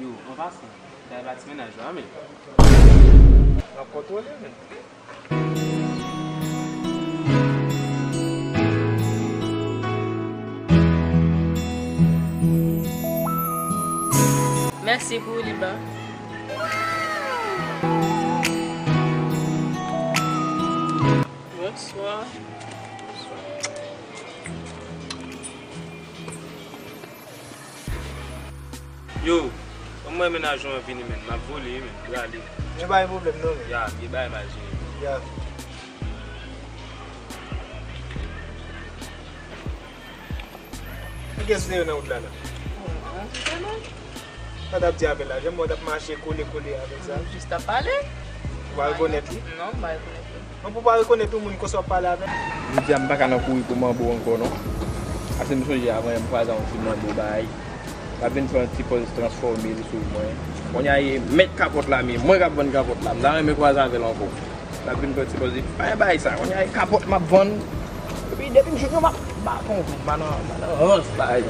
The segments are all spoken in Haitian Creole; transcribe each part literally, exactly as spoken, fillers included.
Yo, an pasan, bay pa ti mennaj la, men. N ap kontwole, men. Mèsi pou li ban. Bonswa. Yo, ban mwen mennaj ou an vini, men. M ap vole, men. Prale. Gen pa gen pwoblèm, non, men. Ya, gen bagay m al jere. Ya. Ki kès de yo nan wout la, la? Sa t ap di avè l la? Jan mwen t ap mache kole kole avè l sa. Jis t ap pale. Ou pa rekonèt li? Non, m pa rekonèt li. Bon, pou w pa rekonèt yon moun konsa w ap pale avè l. Jodi a m pa ka nan kouri pou manbo ankò non. Paske m sonje avan yè m kwaze yon ti manbo bay. L ap vin fè yon ti pòz transfòme li sou mwen. Kounye a e mèt kapòt la, men mwen k ap vann kapòt la. M ta renmen kwaze avè l ankò. L ap vin fè ti pòz li. Pa gen bagay sa. Kounye a e kapòt m ap vann. Epi depi m jwenn yon m ap baton, m pa nan, m pa nan rans bagay.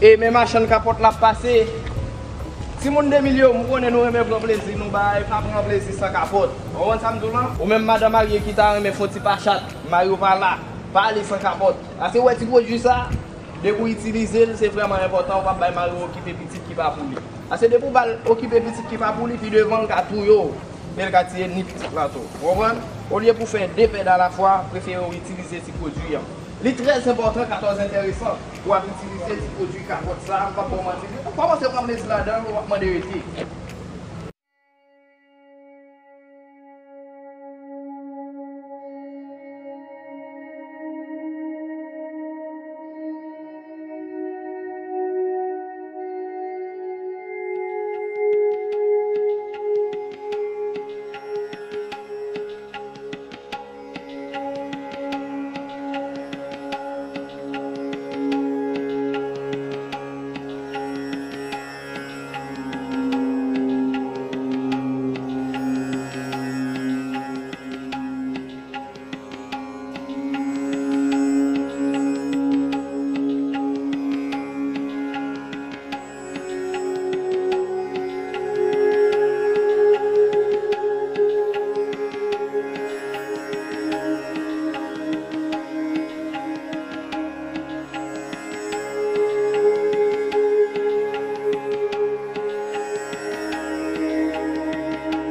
E men machann kapòt la ap pase. Timoun de milye yo, m konnen nou renmen pran plezi nou bay, pa pran plezi san kapòt. Ou konprann sa m di w lan? Ou menm madan marye ki ta renmen fè yon ti pachat, mari w pa la, pa ale san kapòt. Paske w wè ti pwodui sa, depi w itilize l, se vrèman enpòtan, ou p ap bay mari w okipe pitit ki pa pou li. Paske depi w ba l okipe pitit ki pa pou li, pi devan l ka touye w, men l ka tiye ni pitit lan tou. Ou konprann? Olye pou fè de pèd alafwa, prefere w itilize ti pwodui an. Li trè enpòtan, katòz enteresan, pou w ap itilize ti pwodui kapòt sa, m p ap ba w manti. Kòmanse pran plezi ladan l, w ap mande rete.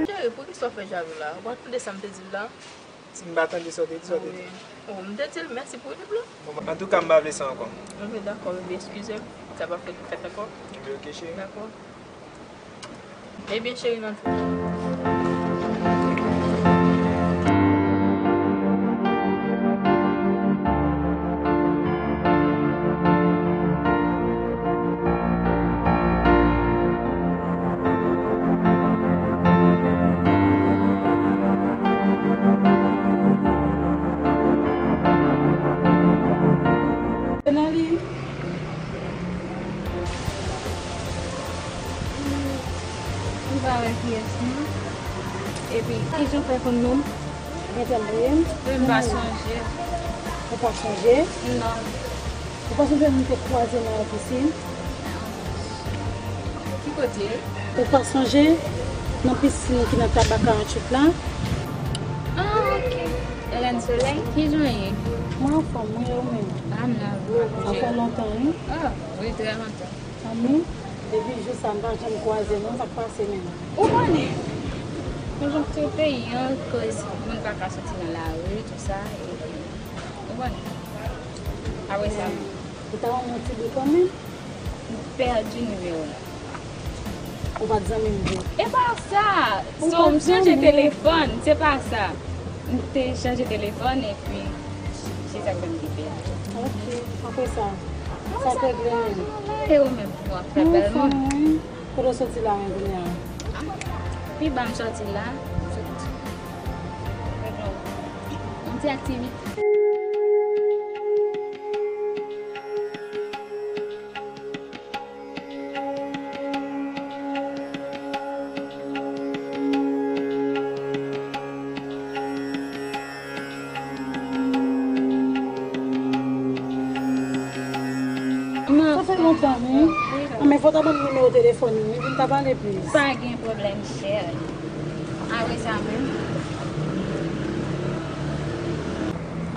Cheri, poukisa w fè jalou la? Ou pa tande sa m te di w la? Si m pa tande sa w te di, sa w te di. Wi. Oh, m te di l mèsi pou liv la. Bon, antouka, m pa vle sa ankò. Ok, dakò, bebe, eskize m. Sa pa fèt, fèt ankò. Ebyen, ok, cheri. Dakò. Ebyen, cheri, nan tou. M pa wè kiyès non. Epi, kijan w fè konn non m? Gen tèl bouye m. Wi, m pa sonje. Ou pa sonje? Non. Ou pa sonje nou te kwaze nan yon pisin? Ki kote? Ou pa sonje nan pisin ki nan Tabaka Antyouk la? Ah, ok. Elèn Solèy, kijan w ye? Mwen anfòm, wi, e ou menm? Ah, m la, wi. Sa fè lontan, wi. Ah, wi, trè lontan. Anmwey, depi jou sa, m pa janm kwaze w, non, sa k pase menm? Ou konnen, konjonkti peyi an, koz moun pa ka soti nan lari, tou sa, epi, ou konnen. Apre sa, ou ta ban mwen yon ti bri kanmenm? M pèdi nimewo l. Ou pa t zanmi m vre? E pa sa! M chanje telefòn, se pa sa. M te chanje telefòn epi se sa k fè m te pèdi. Ok, apre sa, sa k regle menm? E ou menm, w ap fè bèl moun. Kote w soti la menm kounye a? Pi ba m soti la, m soti. Yon ti aktivite. Sa fè lontan Wi. An, men fò w ta ban m nimewo telefòn ou, wi, pou n ta pale plis. Pa gen pwoblèm, chè. Apre sa menm.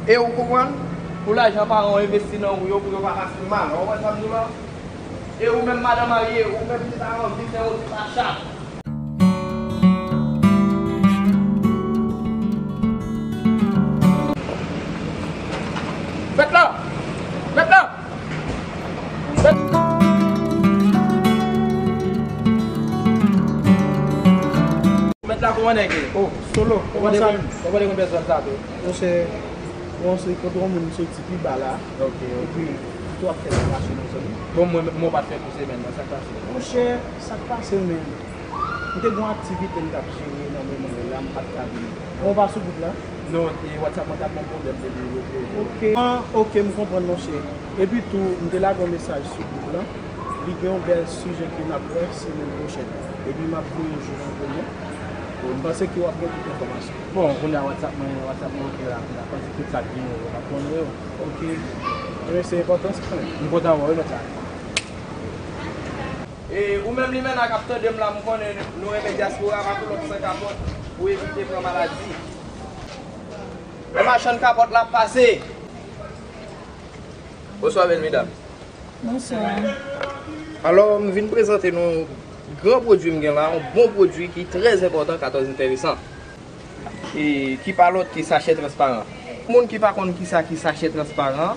E ou konprann? Pou lajan paran w envesti nan ou yo, pou yo pa pase mal. Ou konprann sa m di w la? E ou menm madan marye, ou menm ki ta anvi fè yon ti pachak. Mèt la! Mèt la! Mèt la, kòman nèg ye? Oh, Solo, kòman sa? Ou pa te konn pèsòn sa tou? Monchè, bon, se kote yon moun soti pi ba la. Ok, ok. Epi, tou ap fè sa mache nan zòn. Bon, mwen, mwen pa t fè pou semèn nan, sa k pase? Monchè, sa k pase menm? M te gen yon aktivite m t ap jere nan moman yo la, m pa t ka vini. Bon, ou pa sou gwoup la? Non, e WhatsApp mwen t ap ban m pwoblèm depi lòt jou. Ok. Ah, ok, m konprann, monchè. Epi tou, m te lage yon mesaj sou gwoup lan. Li gen yon bèl sijè ke n ap wè semèn pwochèn. Epi m ap voye jou nan pou nou. Bon, m panse ke w ap gen tout enfòmasyon. Bon, kounye a WhatsApp mwen, WhatsApp mwen ok la, kounye a. Panse tout sa k gen yo, w ap konnen yo. Ok. Ebyen, se enpòtan sa menm. M kontan wè w wi, mèt la. E ou menm limena k ap tande m la, m konnen nou renmen dyaspora pa pou lòt san kapòt pou evite pran maladi. E machann kapòt la ap pase. Bonswa, bèl medam. Bonswa. Alò, m vin prezante nou yon gran pwodui m gen la, yon bon pwodui ki trè enpòtan, katòz enteresan. E ki pa lòt ke sachè transparan. Moun ki pa konn kisa ki sachè transparan,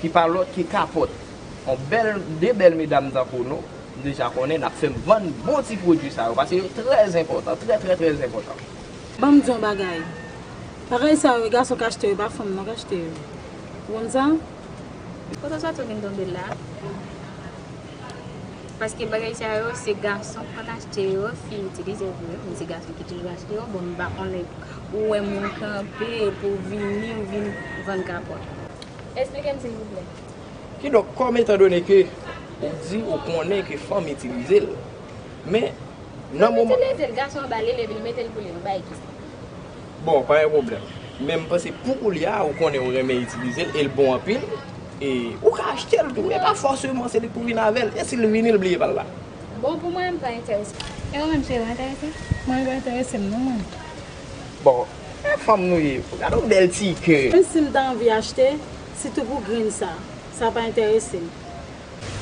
ki pa lòt ke kapòt. Yon bèl, de bèl medam tankou nou, m deja konnen n ap fè m vann bon ti pwodui sa yo, paske yo trè enpòtan, trè, trè, trè enpòtan. Ban m di yon bagay. Bagay sa yo, e gason k achte yo, e pa fanm non k achte yo. Ou konn sa? Kote w soti w vin tonbe la? Paske bagay sa yo, se gason k konn achte yo, fi itilize vre, men se gason ki toujou achte yo. Bon, m pa konnen ou wè moun kanpe pou vini, ou vin vann kapòt. Esplike m, silvouplè. Kidonk, kòm etandone ke ou di ou konnen ke fanm itilize l, men nan moman. Fanm itilize l, gason anba l, li leve, li mete l pou li, yon bagay ki Bon, pa gen pwoblèm. Men m panse pou koulye a, ou konnen ou renmen itilize l, e l bon anpil. E ou ka achte l tou, e pa fòseman se li k pou vin avè l. E si l vini, l bliye pa l la? Bon, pou mwen, m pa enterese. E ou menm, cheri, ou enterese? Mwen, yo enterese m, non, mwen. Bon, e fanm nou ye. Gade yon bèl ti kè. Menm si m ta anvi achte, sitou pou grenn sa, sa pa enterese m.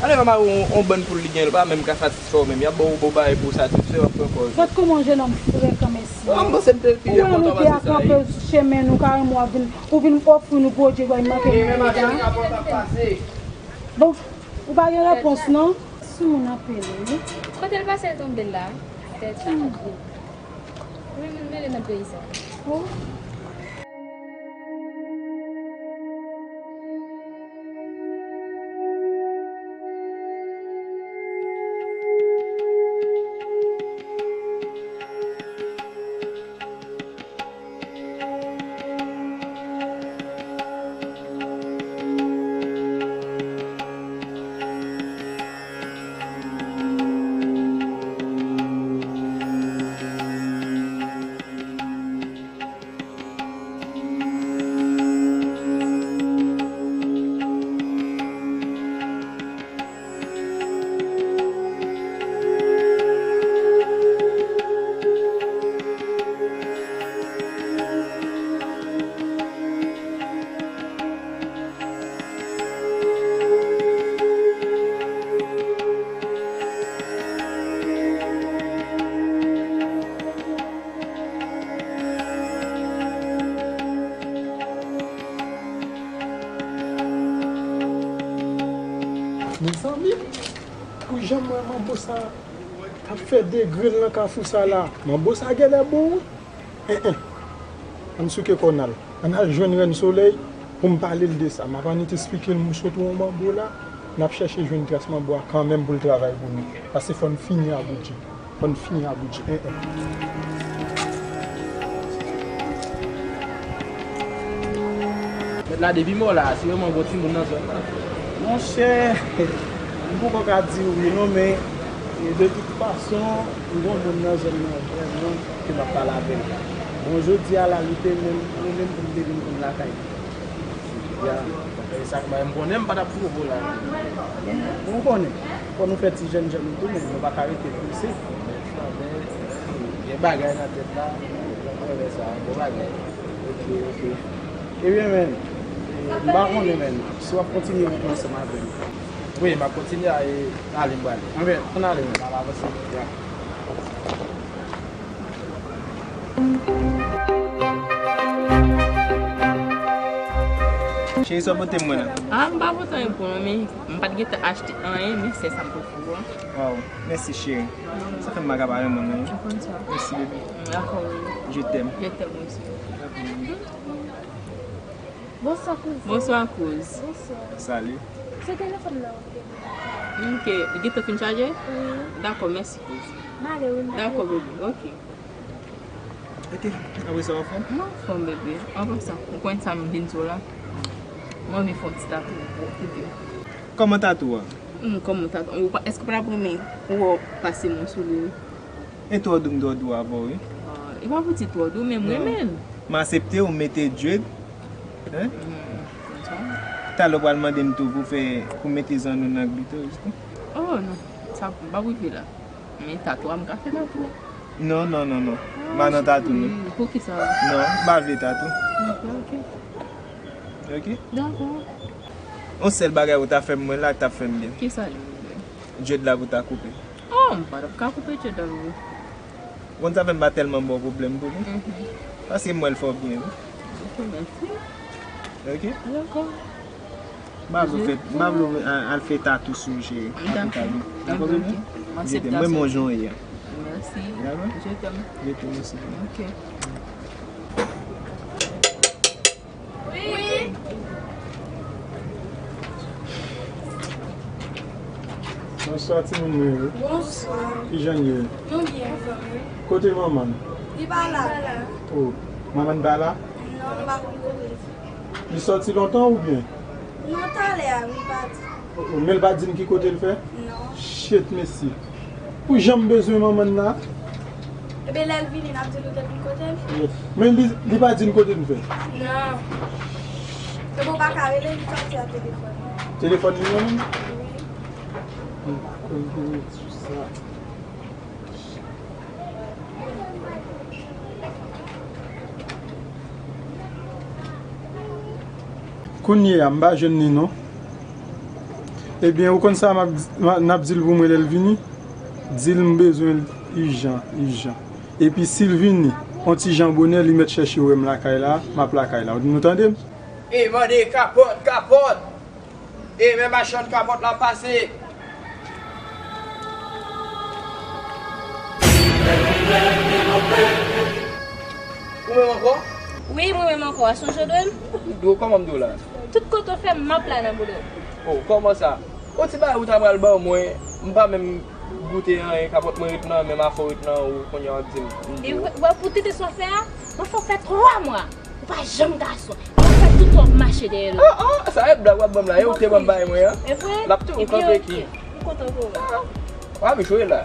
Ale mama, yon, yon bann poul li gen, li pa menm ka satisfè w menm. Y ap ba w bon bagay pou w satisfè, w ap pran pòz ou. Gad kòman yon jenòm frekan, mesye. An, m panse m te pi kontan pase sa, wi. Ou wè nou te a kanpe sou chemen nou, kareman w ap vin, ou vin ofri nou pwodui, bay manke nou deja. Bon, ou pa gen repons, non? Sou moun ap pele, wi. Kote l pase l tonbe la? Tèt chaje. Wi, moun mele nan peyi sa. Oh. Mezanmi, pou jan m wè manbo sa ap fè degre l nan kafou sa la, manbo sa genlè bon, wi. En, en. Ann souke kò n al. Ann al jwenn Rèn Solèy pou m pale l de sa. M ap annik esplike l m sot wè yon manbo la. N ap chèche jwenn tras manbo a kanmenm pou l travay pou nou. Paske fò n fini a Boudjè. Fò n fini a Boudjè. En, en. Mèt la, depi m wè w la, se vrèman gon timoun nan zòn nan. Monchè, m poko ka di w wi non, men, e, de tout fason, m gon moun nan zòn nan vrèman ke m ap pale avè l. Bon, jodi a la, li te menm, li menm pou m te vin konn lakay li. Ya. E sa k bay m konnen m pa t ap twouve w la. Bon, ou konnen, fò nou fè ti jènjèn nou tou, men nou pa ka rete prese. Gen bagay nan tèt la, mwen wè sa, bon bagay. Ok, ok. Ebyen, men, m pa konnen, men, si w ap kontinye wout la ansanm avè m. Wi, m ap kontinye a, e, ale m prale. Anben, ann ale, men, n ap avanse. Ya. Cheri, sa w pote mwen la? Ah, m pa pote anyen pou nou, men m pa t gentan achte anyen, men se sa m pote pou ou. Waw, mèsi cheri. Sa fè m pa ka pa renmen w non. Ou konn sa. Mèsi bebe. Dakò, bebe. Je t'aime. Je t'aime aussi. Dakò, bebe. Bonswa kouz. Bonswa kouz. Bonswa. Salut. Se telefòn nan ou te gen. Ok, li gentan fin chaje? Wi. Dakò, mèsi kouz. M ale wi, m pa. Dakò, bebe. Ok. Ok, apre sa w ap fè? M anfòm, bebe. Anvan sa, ou konn sa m vin di w la? M anvi fè yon ti tatou pou ou, pou ou. Kòman tatou a? Hmm, kòman tatou? Ou pa, èske w pa t ap renmen pou w pase men w sou li? E twò dou, m twò dou avè w, wi. Ah, e pa pou di twò dou, men m renmen l. M aksepte w mete dread. Hein? Hmm, konsa. Talè w pral mande m tou pou fè, pou mete zanno nan gli tou, wi. Oh, non. Sa m pa prive la. Men tatou a, m ka fè tatou. Non, non, non, non. M pa nan tatou, non. Poukisa? Non, m pa vle tatou. Ok, ok. Ok? Dakò. Yon sèl bagay ou ta fè m, mwen la, k t ap fè m byen. Kisa li, bebe? Dread la pou ta koupe. Oh, m pa t ap ka koupe dread la, bebe. Ou konn sa fè m pa tèlman ba w pwoblèm pou li. Mhm. Paske m wè l fè w byen, wi. Ok, mèsi. Ok? Dakò. M pa vle w fè, m pa vle w al, al fè tatou sou w, cheri. Dakò. Dakò, bebe? M aksepte. Mwen, mwen jan w ye a. Mèsi. Dakò? Je t'aime. Je t'aime aussi. Ok. Wi. Bonswa, timoun mwen yo. Bonswa. Kijan n ye? Nou byen, fanmi. Kote manman l? Li pa la. Oh, manman l pa la? Non, m pa konn kote l. Li sòti lontan oubyen? Non, talè a, li pati. Oh, oh, men l pa di n ki kote l fè? Non. Shit, mesye. Pou jan m bezwen manman n la. Ebyen, lè l vini, n ap di l ou te vin kote l. Men li, li pa di n kote n fè. Non. Ebyen, ou pa ka rele li sòti a telefòn. Telefòn li menm? Wi. M pa konn pou sa. Kounye a, m pa jwenn li non. Ebyen, ou konn sa m ap, m a, n ap di l pou mwen lè l vini? Di l m bezwen l ijan, ijan. Epi si l vini, on ti jan bonè, li mèt chèche wè m lakay la, m ap lakay la. Nou tande m? Ey, mande kapòt, kapòt! Ey, men machann kapòt la pase! Ou menm ankò? Wi, mwen menm ankò. A sonje w dwe m? M dwe w, kòman m dwe w la? Tout kote w fè m, m ap la nan boulèt. Oh, kòman sa? On ti bagay ou ta pral ban mwen, m pa menm goute anyen, kapòt mwen ret nan men m, afè w ret nan ou, kounye a w ap di m, m dwe w. E w, w, pou tete sa w fè a, mwen fè w fè twa mwa. Ou pa janm gason. Ou fè tout w ap mache dèyè lòt. Oh, oh, sa e blag w ap ban m la, e ou te ban m bagay mwen an. E vre? L ap tou kanpe ki. M kontan pou ou. Ah, w ap jwe la.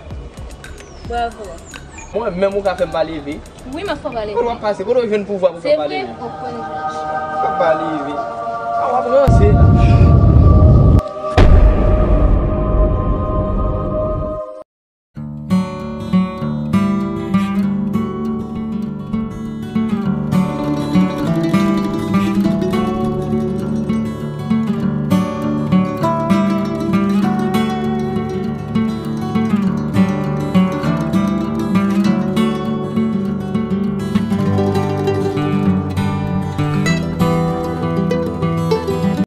Bravo. Mwen menm ou ka fè m pa leve. Wi, m ap fè w pa leve. Kote w ap pase? Kote w jwenn pouvwa pou fè m pa leve? Se vre, w ap pa leve. W ap pa leve. Ah, w ap ranse.